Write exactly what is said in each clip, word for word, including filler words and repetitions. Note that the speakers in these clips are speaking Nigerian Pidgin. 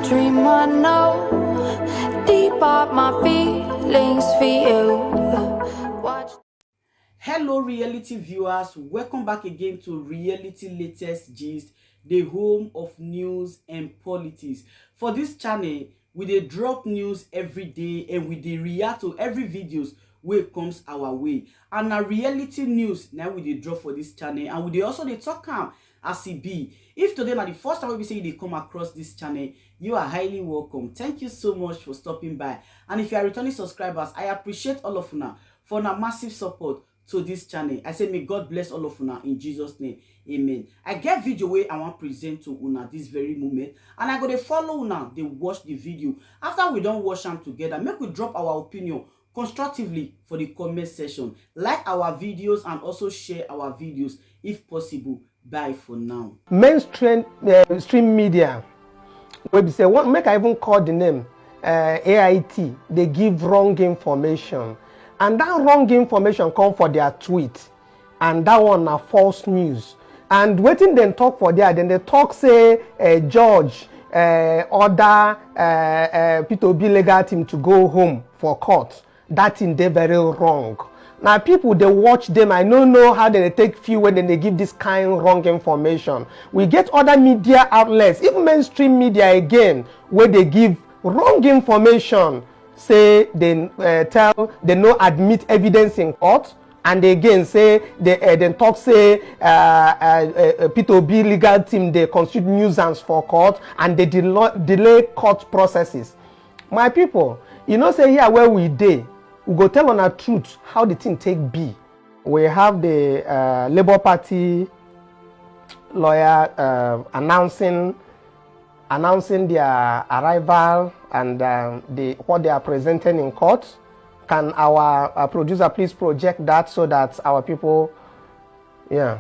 Dream I know, deep are my feelings for you. Watch. Hello, reality viewers. Welcome back again to Reality Latest Gist, the home of news and politics. For this channel, we dey drop news every day and we dey react to every videos wey comes our way. And na reality news na we dey drop for this channel, and we dey also dey talk am as e be. If today na the first time wey be say you dey come across this channel, you are highly welcome. Thank you so much for stopping by. And if you are returning subscribers, I appreciate all of una for una massive support to this channel. I say may God bless all of una in Jesus' name. Amen. I get video wey I wan present to una this very moment, and I go dey follow una dey watch the video. After we don watch am together, make we drop our opinion constructively for the comment section. Like our videos and also share our videos if possible. Bye for now. Mainstream, uh, stream media wey be say, one, make I even call the name, uh, A I T, dey give wrong information, and that wrong information come for their tweet, and that one na false news. And wetin dem talk for there, dem dey talk say, uh, judge, uh, order, uh, uh, Peter Obi legal team to go home for court. That thing dey very wrong. Na people dey watch them, I no know how dem dey take feel when dem dey give this kind wrong information. We get other media outlets, even mainstream media again, wey dey give wrong information, say dem, uh, tell, dem no admit evidence in court, and again say dem, uh, dem talk say, uh, uh, uh, uh, Peter Obi legal team dey constitute nuisance for court and dey delo-, delay court processes. My people, you know say here where we dey, we go tell una truth how the thing take be. We have the, uh, Labour Party lawyer, uh, announcing, announcing their arrival and, um, the, what they are presenting in court. Can our, uh, producer please project that so that our people, yeah.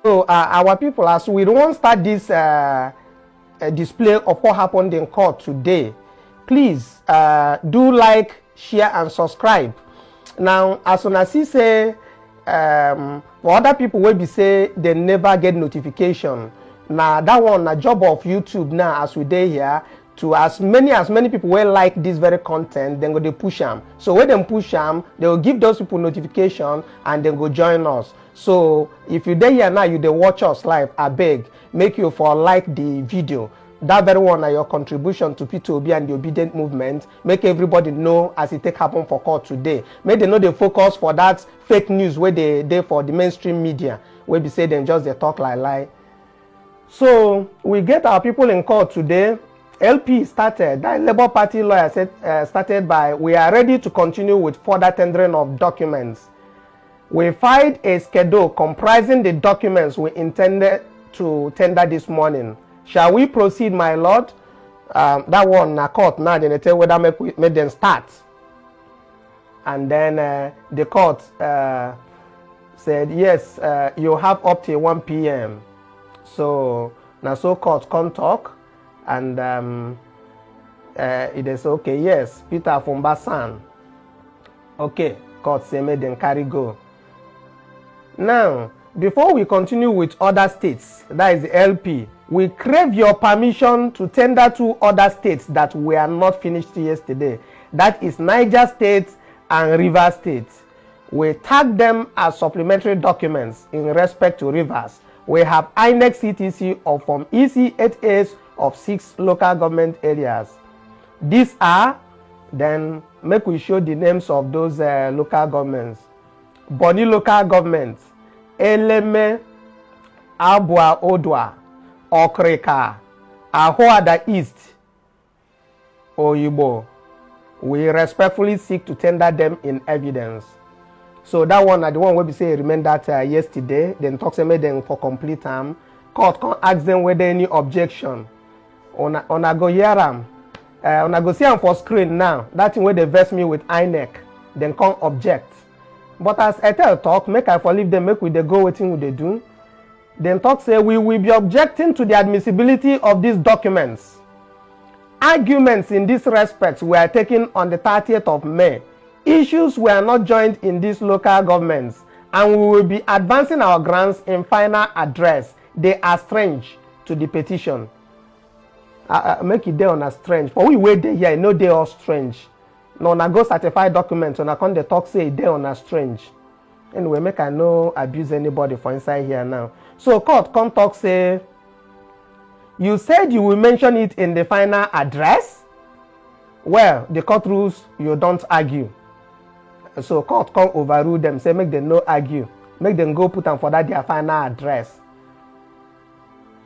So, uh, our people, as we don start this, uh, uh, display of what happened in court today, please, uh, do like, share, and subscribe. Now, as una see say, um, for other people wey be say dem never get notification, na that one na job of YouTube now, as we dey here, to as many, as many people wey like this very content, dem go dey push am. So when dem push am, dem go give those people notification and dem go join us. So if you dey here now, you dey watch us live, abeg, make you for like the video. That very one na your contribution to Peter Obi and the Obidient movement. Make everybody know as e take happen for court today. Make dem no dey focus for that fake news wey dey dey for the mainstream media, wey be say dem just dey talk lie lie. So we get our people in court today. L P started, that Labour Party lawyer said, uh, started by, "We are ready to continue with further tendering of documents. We filed a schedule comprising the documents we intended to tender this morning. Shall we proceed, my lord?" Um, that one na court now, dem dey tell whether make we, make dem start. And then, uh, the court, uh, said, "Yes, uh, you have up till one P M" So na so court come talk, and, um, uh, e dey say, "Okay, yes, Peter Afumba san." Okay, court say make dem carry go. Now, before we continue with other states, that is the L P, we crave your permission to tender two other states that were not finished yesterday. That is Niger State and Rivers State. We tag them as supplementary documents in respect to Rivers. We have INEC C T C of Form E C eight A's of six local government areas. These are, then make we show the names of those, uh, local governments. Bonny local government, Eleme, Abua Odua, Okrika, Ahoada East, Oyigbo. We respectfully seek to tender them in evidence. So that one na the one wey be say remain that, uh, yesterday. Dem talk say make dem for complete am. Court come ask them whether any objection. Una, una go hear am. Uh, una go see am for screen now. That thing wey dey vex me with INEC, dem come object. But as Etel talk, make I for leave them, make we dey go wetin we dey do. Dem talk say we will be objecting to the admissibility of these documents. Arguments in this respect were taken on the thirtieth of May. Issues were not joined in these local governments, and we will be advancing our grounds in final address. They are strange to the petition. Uh, uh, make e dey una strange. For we wey dey here, e no dey all strange. Na una go certify document, una come dey talk say e dey una strange. Anyway, make I no abuse anybody for inside here now. So court come talk say, "You said you will mention it in the final address." Well, the court rules, you don't argue. So court come overrule them, say make them no argue, make them go put am for that their final address.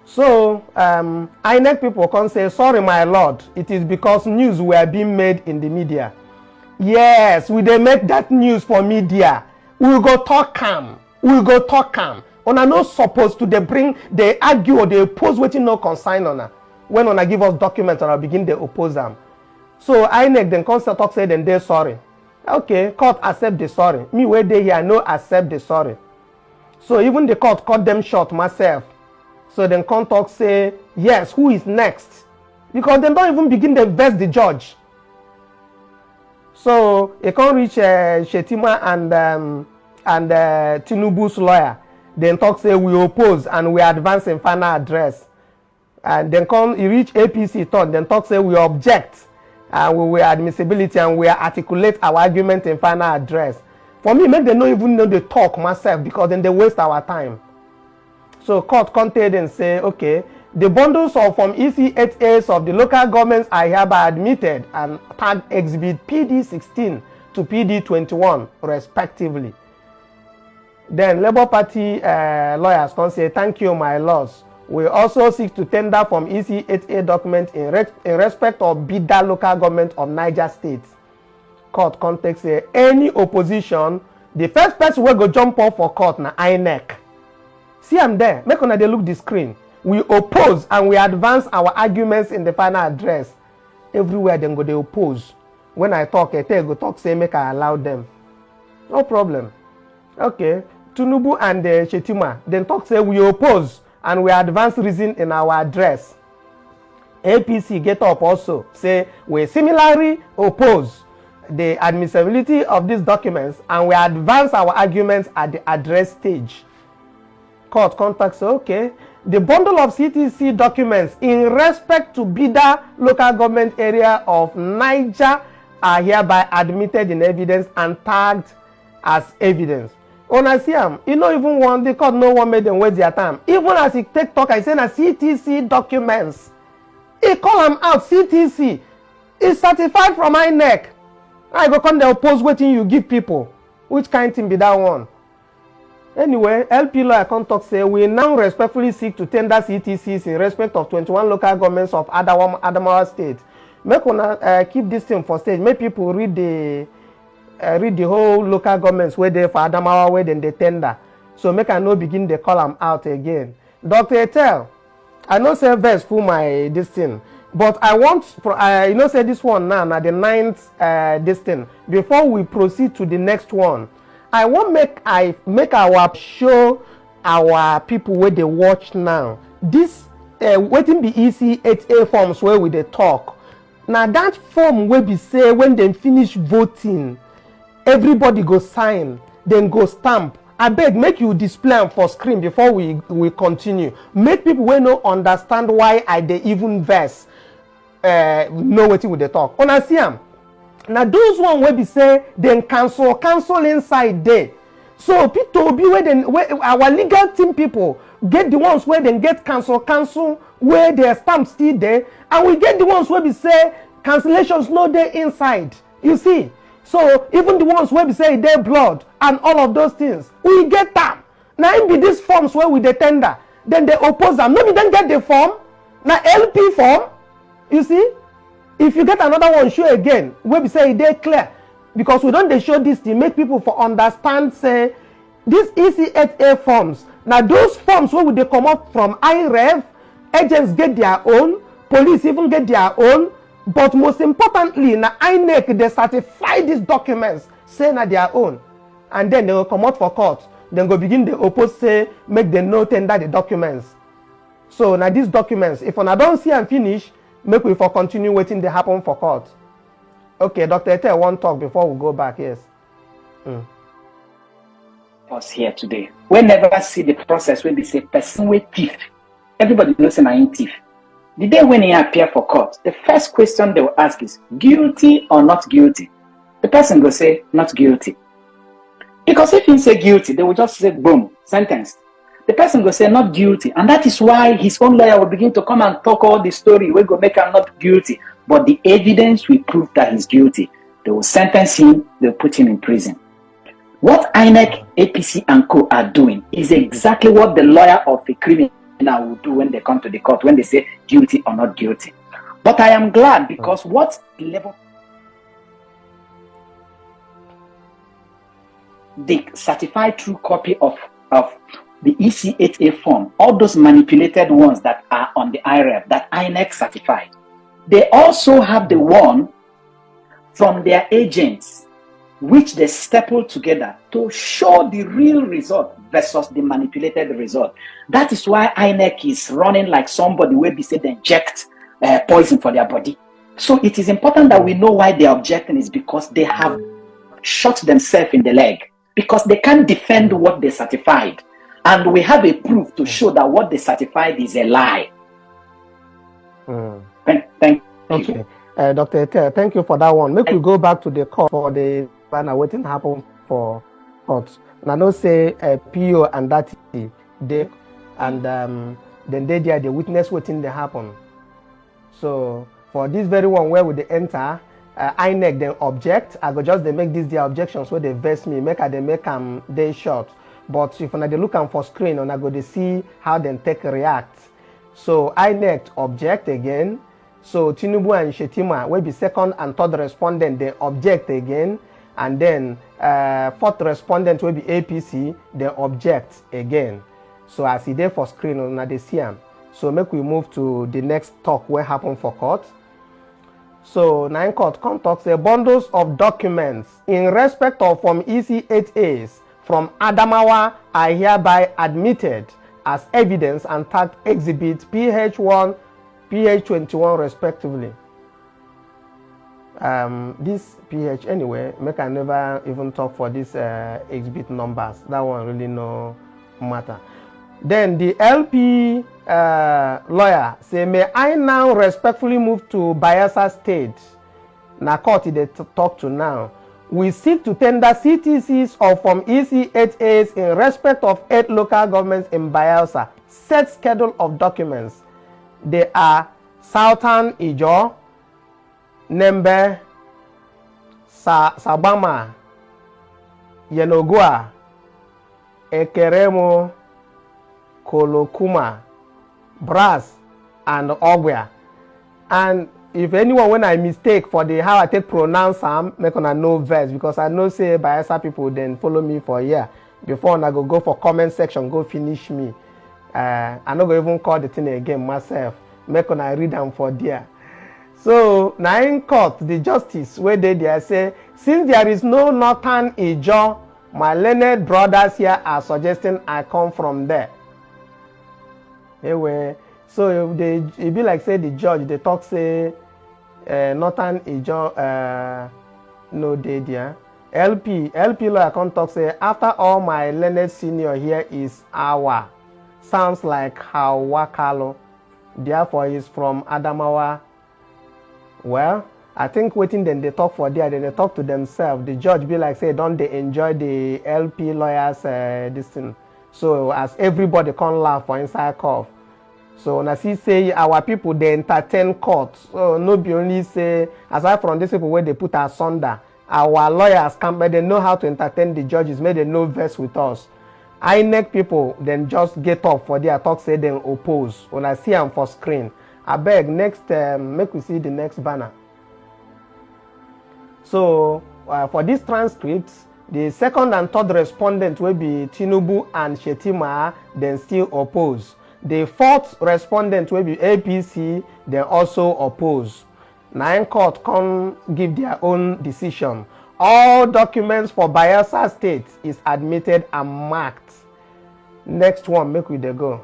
So um, INEC people come say, "Sorry, my lord, it is because news were being made in the media." Yes, we dey make that news for media. We go talk am. We go talk am. Una no suppose to dey bring, dey argue or dey oppose wetin no concern una. When una give us document, una begin dey oppose am. So INEC dem come still talk say dem dey sorry. Okay, court accept the sorry. Me wey dey here, I no accept the sorry. So even the court cut them short myself. So dem come talk say, "Yes, who is next?" Because dem don even begin dey vex the judge. So e come reach uh, Shettima and um, and uh, Tinubu's lawyer. Dem talk say, "We oppose and we advance in final address." And then come e reach APC turn, dem talk say, "We object and we will admissibility and we articulate our argument in final address." For me, make dem no even know dey talk myself, because dem dey waste our time. So court come tell dem say, "Okay, the bundles of Form E C eight A's of the local governments are hereby admitted and tag exhibit P D sixteen to P D twenty-one respectively." Then Labour Party uh, lawyers come say, "Thank you, my lords. We also seek to tender Form E C eight A document in, re- in respect of Bida local government of Niger State." Court come take say, "Any opposition, the first person wey go jump up for court na INEC." See am there, make una dey look the screen. "We oppose and we advance our arguments in the final address." Everywhere dem go dey oppose. When I talk, Ete go talk say make I allow them. No problem. Okay, Tinubu and uh, Shettima, dem talk say, "We oppose and we advance reason in our address." APC get up also say, "We similarly oppose the admissibility of these documents and we advance our arguments at the address stage." Court come talk say, "Okay, the bundle of C T C documents in respect to Bida local government area of Niger are hereby admitted in evidence and tagged as evidence." Una see am, e no even wan, the court no wan make dem waste their time. Even as e take talk, I say na C T C documents. E call am out, C T C. E certified from INEC. I go come dey oppose wetin you give people. Which kind thing be that one? Anyway, LP lawyer come talk say, "We now respectfully seek to tender C T Cs in respect of twenty-one local governments of Adamawa, Adamawa State." Make una uh, keep this thing for stage. Make people read the uh, read the whole local governments wey dey for Adamawa wey dem dey tender. So make I no begin dey call am out again. Doctor Etel, I know say vex full my this thing, but I want, pro- I you know say this one now na the ninth uh, this thing. Before we proceed to the next one, I wan make I make our show our people wey dey watch now. This uh, wetin be E C eight A forms wey we dey talk. Na that form wey be say when dem finish voting, everybody go sign, dem go stamp. Abeg, make you display am for screen before we we continue. Make people wey no understand why I dey even vex uh, know wetin we dey talk. Una see am? Na those one wey be say dem cancel cancel inside dey. So Peter Obi wey dem wey our legal team people get the ones wey dem get cancel cancel wey their stamp still dey, and we get the ones wey be say cancellations no dey inside. You see? So even the ones wey be say e dey blood and all of those things, we get am. Na im be these forms wey we dey tender. Dem dey oppose am. No be dem get the form? Na LP form? You see? If you get another one, show again, wey be say e dey clear. Because we don dey show this thing, make people for understand say these E C eight A forms, na those forms wey we dey comot from IREV, agents get their own, police even get their own, but most importantly, na INEC dey certify these documents, say na their own. And then dem go comot for court, dem go begin dey oppose say make dem no tender the documents. So na these documents, if una don see am finish, make we for continue wetin dey happen for court. Okay, Doctor Ete wan talk before we go back, yes. Us here today. We never see the process wey be say person wey thief, everybody know say na him thief. The day when he appear for court, the first question they will ask is, "Guilty or not guilty?" The person go say, "Not guilty." Because if he say guilty, they will just say, "Boom, sentence." The person go say, "Not guilty." And that is why his own lawyer will begin to come and talk all the story wey go make am not guilty. But the evidence will prove that he's guilty. They will sentence him, they'll put him in prison. What INEC, APC, and co are doing is exactly what the lawyer of a criminal will do when they come to the court, when they say guilty or not guilty. But I am glad because what the level, the certified true copy of, of the E C eight A form, all those manipulated ones that are on the I R E F that INEC certified, they also have the one from their agents, which they staple together to show the real result versus the manipulated result. That is why INEC is running like somebody wey be say they inject uh, poison for their body. So it is important that we know why they are objecting is because they have shot themselves in the leg, because they can't defend what they certified. And we have a proof to show that what they certified is a lie. Mm. Thank, thank you. Okay. Uh, Doctor Ete, thank you for that one. Make we go back to the court for the banner. Wetin happen for court? Now, no say uh, P O and that they and um, then they there they witness wetin dey happen. So for this very one where we dey enter, uh, INEC then object. I go just dey make these their objections wey dey vex me. Make I dey make am dey short. But if una dey look am for screen, una go dey see how dem take react. So INEC object again. So Tinubu and Shettima, wey be second and third respondent, they object again. And then uh, fourth respondent, wey be APC, they object again. So as e dey for screen, una dey see am. So make we move to the next talk wey happen for court. So na im court come talk say bundles of documents in respect of Form E C eight A's from Adamawa are hereby admitted as evidence and tagged exhibit P H one, P H twenty-one respectively. Um, this P H anyway, make I never even talk for this uh, exhibit numbers. That one really no matter. Then the L P uh, lawyer say, "May I now respectfully move to Bayelsa State?" Na court e dey t- talk to now. "We seek to tender C T Cs of Form E C eight A's in respect of eight local governments in Bayelsa. Set schedule of documents. They are Southern Ijaw, Nembe, Sa- Sagbama, Yenagoa, Ekeremu, Kolokuma, Brass, and Ogwea." And if anyone wey I mistake for the how I take pronounce am, make una no vex, because I know say Bayelsa people dem follow me for here. Before una go go for comment section, go finish me. Uh, I no go even call the thing again myself. Make una read am for there. So na im court, the justice wey dey there say, "Since there is no Northern Ijaw, my learned brothers here are suggesting I come from there." Ewe. So they, e be like say the judge dey talk say uh, Northern Ijaw uh, no dey there. L P, L P lawyer come talk say, "After all, my learned senior here is Awa. Sounds like Hawa Kalo. Therefore, he's from Adamawa." Well, I think wetin dem dey talk for there, dem dey talk to themselves. The judge be like say don dey enjoy the L P lawyers uh, this thing. So as everybody come laugh for inside court. So una see say our people dey entertain court. So no be only say, aside from these people wey dey put asunder, our lawyers come, but they know how to entertain the judges, make they no vex with us. INEC people dem just get up for there talk say dem oppose. Una see am for screen. Abeg, next um, make we see the next banner. So uh, for this transcript, the second and third respondent wey be Tinubu and Shettima, dem still oppose. The fourth respondent wey be APC, dem also oppose. Na im court come give their own decision. All documents for Bayelsa State is admitted and marked. Next one, make we dey go.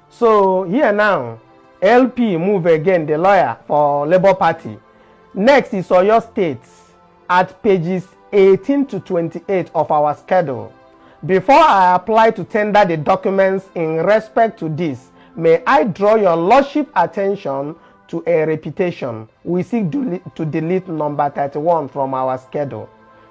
So here now, L P move again, the lawyer for Labour Party. Next is Oyo State at pages eighteen to twenty-eight of our schedule. "Before I apply to tender the documents in respect to this, May I draw your lordship attention to a repetition. We seek dele- to delete number thirty-one from our schedule.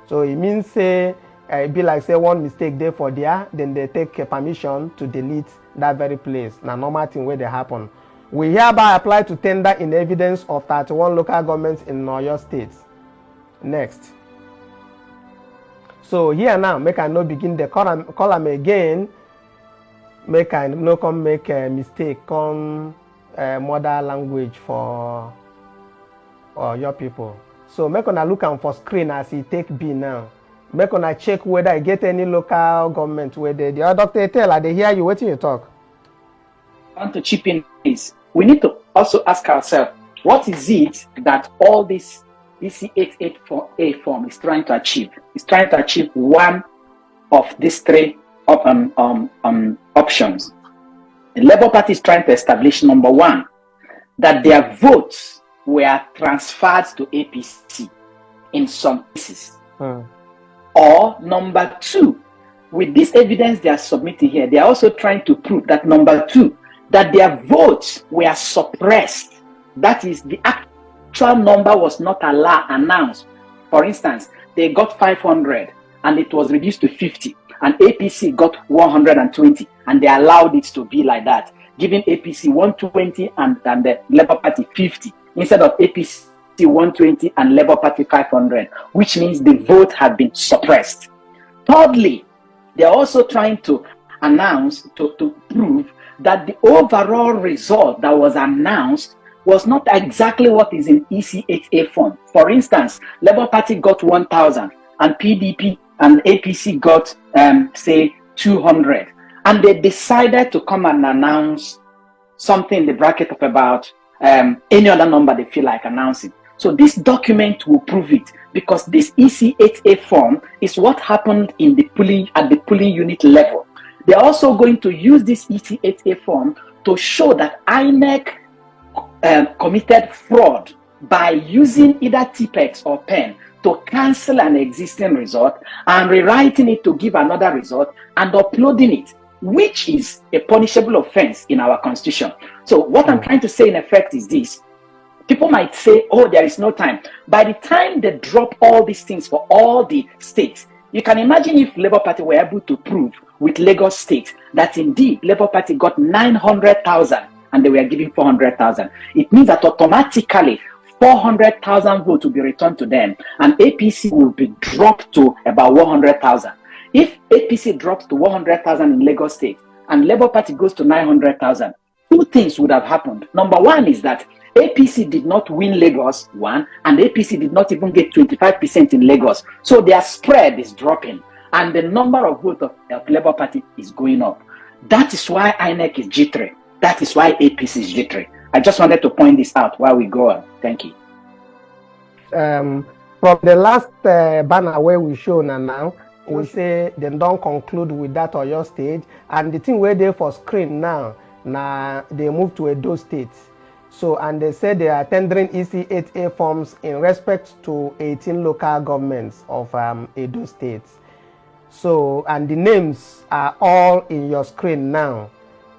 So e mean say uh, e be like say one mistake dey for there, then they take uh, permission to delete that very place. Na normal thing wey dey happen. We hereby apply to tender in evidence of thirty-one local governments in Oyo State. Next. So here now, make I no begin the call am, call am again. Make I no come make a mistake, come uh, mother language for uh, your people. So make una look am for screen as e take be now. Make una check whether I get any local government where they. The other doctor tell, I dey hear you. Wetin you talk? I want to chip in is we need to also ask ourselves, what is it that all this E C eight eight four A form is trying to achieve? It's trying to achieve one of these three op- um, um, um, options. The Labour Party is trying to establish, number one, that their votes were transferred to A P C in some cases. Hmm. Or number two, with this evidence they are submitting here, they are also trying to prove that, number two, that their votes were suppressed. That is, the actual number was not allowed announced. For instance, they got five hundred and it was reduced to fifty, and A P C got one hundred and twenty, and they allowed it to be like that, giving A P C one twenty and, and the Labour Party fifty instead of A P C one twenty and Labour Party five hundred, which means the vote had been suppressed. Thirdly, they are also trying to announce, to, to prove that the overall result that was announced was not exactly what is in E C eight A form. For instance, Labour Party got one thousand and P D P and A P C got, um, say, two hundred. And they decided to come and announce something in the bracket of about um, any other number they feel like announcing. So this document will prove it, because this E C eight A form is what happened in the polling, at the polling unit level. They're also going to use this E C eight A form to show that INEC um, committed fraud by using either Tipex or pen to cancel an existing result and rewriting it to give another result and uploading it, which is a punishable offense in our constitution. So what I'm trying to say in effect is this. People might say, "Oh, there is no time." By the time they drop all these things for all the states, you can imagine if Labour Party were able to prove with Lagos State that indeed Labour Party got nine hundred thousand and they were given four hundred thousand. It means that automatically four hundred thousand votes will be returned to them and A P C will be dropped to about one hundred thousand. If A P C drops to one hundred thousand in Lagos State and Labour Party goes to nine hundred thousand, two things would have happened. Number one is that A P C did not win Lagos, one, and A P C did not even get twenty-five percent in Lagos. So their spread is dropping, and the number of votes of, of Labour Party is going up. That is why INEC is jittery. That is why A P C is jittery. I just wanted to point this out while we go on. Thank you. Um, from the last uh, banner where we show now, now we say dem don conclude with that Oyo State, and the thing wey dey for screen now na they move to Edo State. So, and they say they are tendering E C eight A forms in respect to eighteen local governments of um, Edo State. So, and the names are all in your screen now.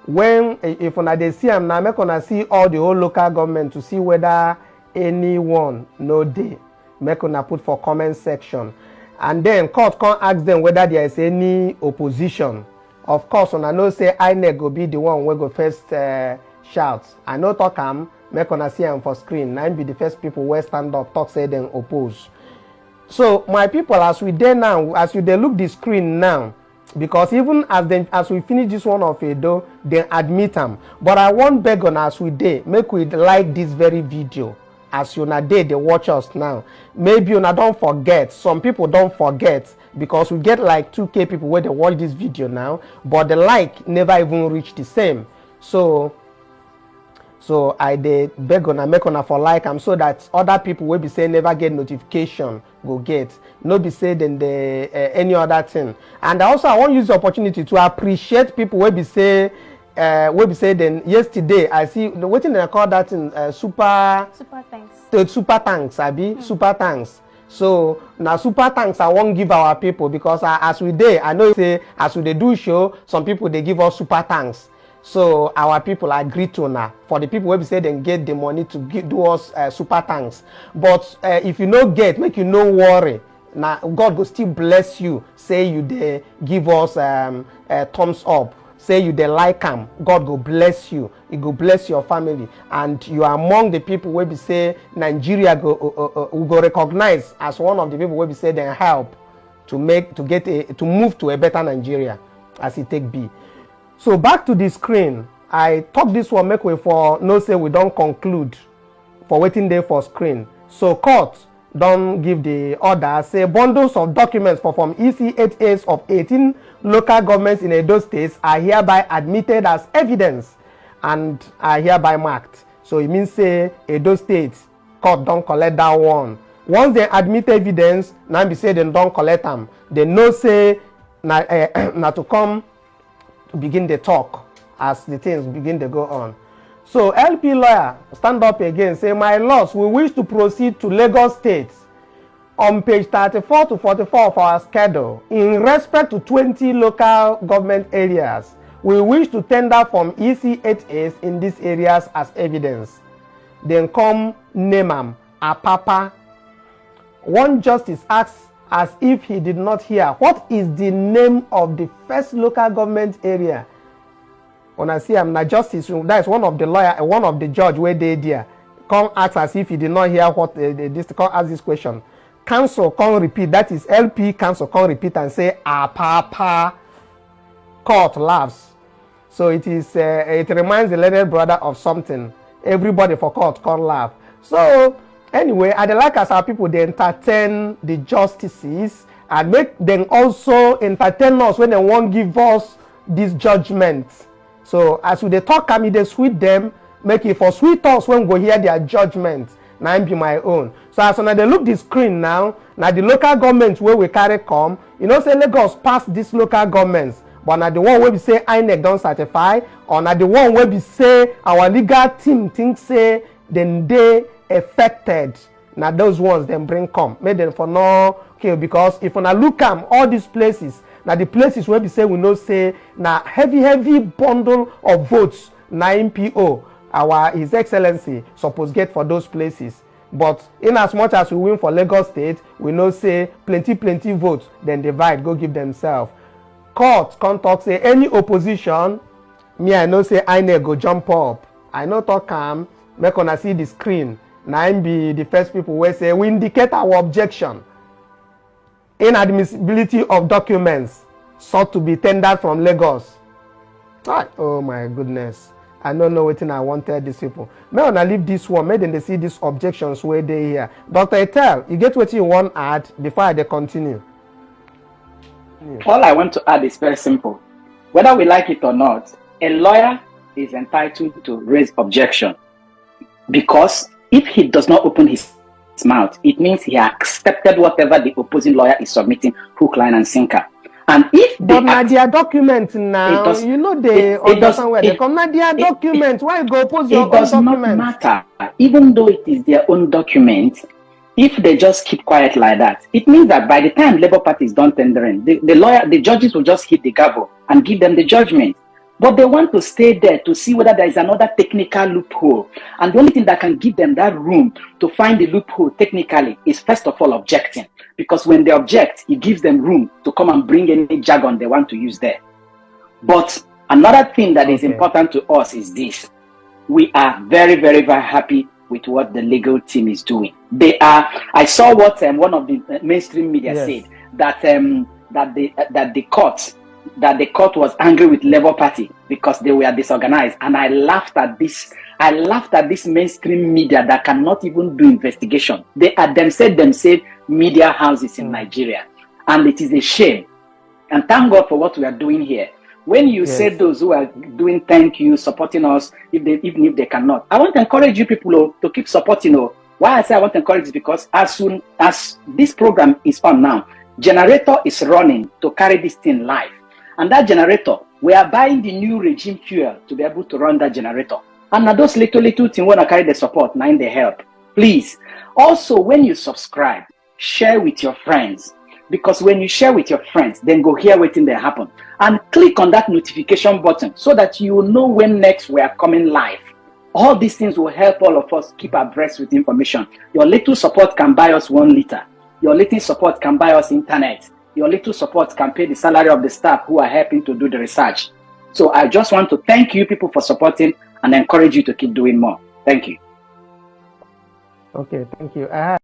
When, if una dey see am now, make una see all the whole local government to see whether anyone no dey. Make una put for comment section. And then court come ask them whether there is any opposition. Of course, una know say INEC go be the one wey go first uh, shout. I no talk am, make una see am for screen. Na im be the first people wey stand up talk say dem oppose. So my people, as we dey now, as you dey look the screen now, because even as dem as we finish this one of Edo, dem admit am. But I wan beg una, as we dey, make we like this very video. As una dey dey watch us now, maybe una don forget. Some people don forget because we get like two K people wey dey watch this video now, but the like never even reach the same. So so I dey beg una, make una for like am so that other people wey be say never get notification go get. No be say dem dey uh, any other thing. And also I wan use the opportunity to appreciate people wey be say uh, wey be say dem yesterday I see wetin dem call that thing uh, super Super thanks. to super thanks, abi super thanks. So na super thanks I wan give our people because uh, as we dey, I know say as we dey do show, some people dey give us super thanks. So our people, I greet una. For the people wey be say dem get the money to gi- do us uh, super thanks, but uh, if you no get, make you no worry. Na God go still bless you. Say you dey give us um, a thumbs up. Say you dey like am. God go bless you. He go bless your family, and you are among the people wey be say Nigeria go uh, uh, uh, we go recognize as one of the people wey be say dem help to make to get a to move to a better Nigeria as e take be. So back to the screen, I talk this one make we for know say we don conclude for wetin dey for screen. So court don give the order say bundles of documents for Form E C eight A's of eighteen local governments in Edo State are hereby admitted as evidence and are hereby marked. So e mean say Edo State court don collect that one. Once dem admit evidence, na be say dem don collect am. Dem know say na uh, na to come begin dey talk as the things begin dey go on. So L P lawyer stand up again, say, "My lords, we wish to proceed to Lagos State on page thirty-four to forty-four of our schedule. In respect to twenty local government areas, we wish to tender Form E C eight A's in these areas as evidence." Dem come name am Apapa. One justice asks as if he did not hear, "What is the name of the first local government area?" Una see am, na justice, that is one of the lawyer, one of the judge wey dey there, come ask as if he did not hear what uh, the- this, come ask this question. Counsel come repeat, that is L P counsel come repeat and say, "Apapa." Court laughs. So it is. Uh, it reminds the learned brother of something. Everybody for court come laugh. So anyway, I dey like as our people dey entertain the justices and make dem also entertain us when dem wan give us this judgment. So as we dey talk am, e dey sweet dem. Make e for sweet us when we go hear their judgment. Na im be my own. So as una dey look the screen now, na the local government wey we carry come. You know say Lagos pass this local governments, but na the one wey be say INEC don certify, or na the one wey be say our legal team think say dem dey affected. Na those ones dem bring come, make dem for no kill, because if una look am, all these places na the places wey be say we know say na heavy heavy bundle of votes na im P O, our His Excellency, suppose get for those places. But in as much as we win for Lagos State, we know say plenty plenty votes dem divide go give themselves. Court come talk say any opposition, me I know say INEC go jump up. I no talk am, make una see the screen. Na im be the first people wey say we indicate our objection. Inadmissibility of documents sought to be tendered from Lagos. Ah, oh my goodness. I no know wetin I wan tell these people. Make una leave this one, make dem dey see these objections wey dey here. Doctor Etel, you get wetin you wan add before I dey continue? All I want to add is very simple. Whether we like it or not, a lawyer is entitled to raise objection, because if he does not open his mouth, it means he accepted whatever the opposing lawyer is submitting, hook, line, and sinker. And if they But na act- their document now, does- you know they it- it does- understand where they it- come. Na their it- document. Why you go oppose your it does own not document? Matter, even though it is their own document. If they just keep quiet like that, it means that by the time Labour Party is done tendering, the, the lawyer, the judges will just hit the gavel and give them the judgment. But they want to stay there to see whether there is another technical loophole. And the only thing that can give them that room to find the loophole technically is, first of all, objecting. Because when they object, it gives them room to come and bring any jargon they want to use there. But another thing that is Okay. important to us is this. We are very, very, very happy with what the legal team is doing. They are. I saw what um, one of the uh, mainstream media Yes. said, that um, that the uh, that the court that the court was angry with Labour Party because they were disorganized, and I laughed at this. I laughed at this mainstream media that cannot even do investigation. They are themselves themselves media houses in Nigeria, and it is a shame. And thank God for what we are doing here. When you Yes. say those who are doing thank you, supporting us, if they, even if they cannot, I want to encourage you people, oh, to keep supporting. Oh. Why I say I want to encourage is because as soon as this program is on now, generator is running to carry this thing live. And that generator, we are buying the new regime fuel to be able to run that generator. And now those little, little things wanna carry the support, now in the help. Please. Also, when you subscribe, share with your friends. Because when you share with your friends, then go hear wetin dey happen. And click on that notification button so that you know when next we are coming live. All these things will help all of us keep abreast with information. Your little support can buy us one liter. Your little support can buy us internet. Your little support can pay the salary of the staff who are helping to do the research. So I just want to thank you people for supporting and encourage you to keep doing more. Thank you. Okay, thank you. I